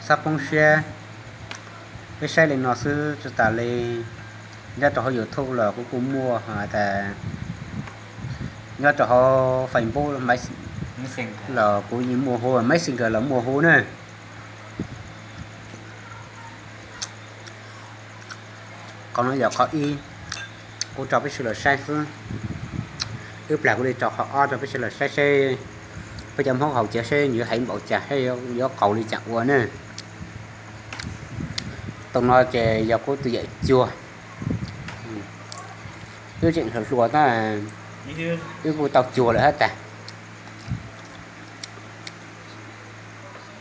Txhob poob siab, peb saib li no xwb tsis tas li. Nyob rau hauv YouTube los kuv kuj muaj, tas nyob rau hauv Facebook los kuv yeej muaj hu, Messenger los muaj hu na. Qhov no yog qhov ib, kuv tso peb sawv daws saib xwb. Ib plag kuv li tso qhov ob rau peb sawv daws saib seb peb cov Hmoob haus cawv seb nws yuav heev npaum cas, seb yuav qaus li cas ua ne. Tus no ces yog kuv tus yawm cuag, wb tseem hluas hluas tab, wb kuj tau cuag lawm hab tas.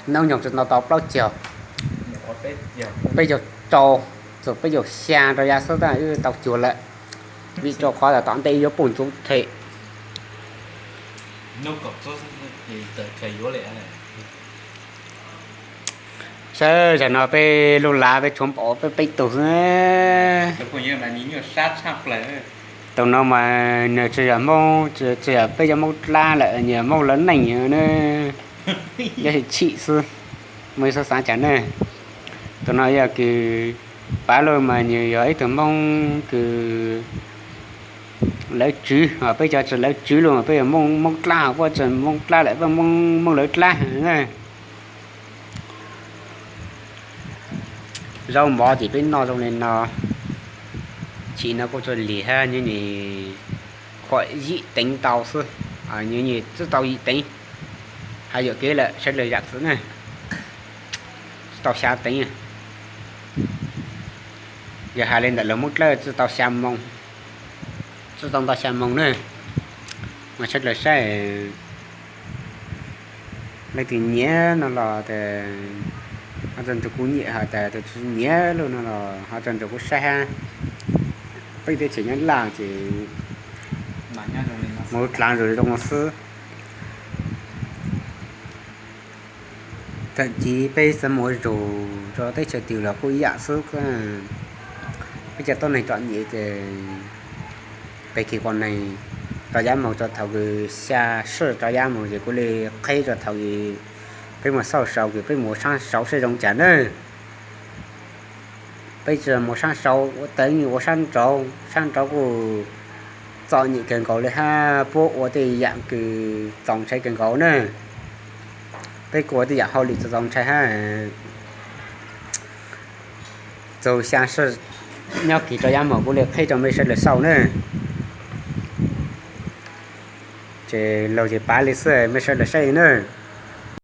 Hnub nyoog tsis tau tau plaub caug, peb caug rau, txog peb caug xya rau yav xwb tab wb tau cuag lawm, vim rau qhov tom ntej yuav puj ntxuv them. Saib zaum no peb lub lav peb tshuav npaum peb peb tug xwb. Tus no mas nws tsis yog Hmoob, tsis yog peb cov Hmoob Dlab lawm, nws yog Hmoob lawv neej na, nyob tsis tshim xwb, muaj ib xub xav cas ne. Tus no yog kws pav lug mas nws yog ib tug Hmoob kws lawv tswv, peb cov tsis lawv tswv lug, peb yog Hmoob Dlab, peb tsis Hmoob Dlab lawm, peb Hmoob lawv Dlab. Zaub mov ces peb noj zoo li no, tsim no kuj tsis lig hab, nws khuam yim teev tau xwb, nws tsis tau yim teev, hab yuam kev lawm sawv daws zam txim ne, tsis tau xya teev. Yog hais li ntawm lawv Hmoob Dlawb tsis tau xya moos, tsis tau ntau xya moos ne, mas sawv daws saib leej twg nyiam no los ho tau nrug kuv nyiam, hos tas tus tsis nyiam lug no los ho tau nrug kuv saib hab. Peb teb chaws Nyab Laj ces mus dlaav zug zoo no xwb. Thậm chí peb txawm mus ua zug rau teb chaws twg los kuj ib yam xwb. Peb cov tuab neeg tsom nyem ces peb kis quas neeg rau yab moog, txug thaum kws xya sij rau yab moog ces kuv li qheb rau thaum kws peb mus xauj saud kws peb mus ua saab saud saib zoo cas nawb. Peb tsis mus saab saud ua teb, ua saab nraud, saab nraud kuj txom nyem kawg nkaus li hab, puab ua tej yaam kws txaus ntshai kawg nkaus na. Peb kuj ua tej yaam hauj lwm txaus ntshai hab. Txug xya sij nyob kis rau yab moog kuv li qheb rau mej sawv daws xauj na. Ces lug ces pav li xwb mej sawv daws saib na.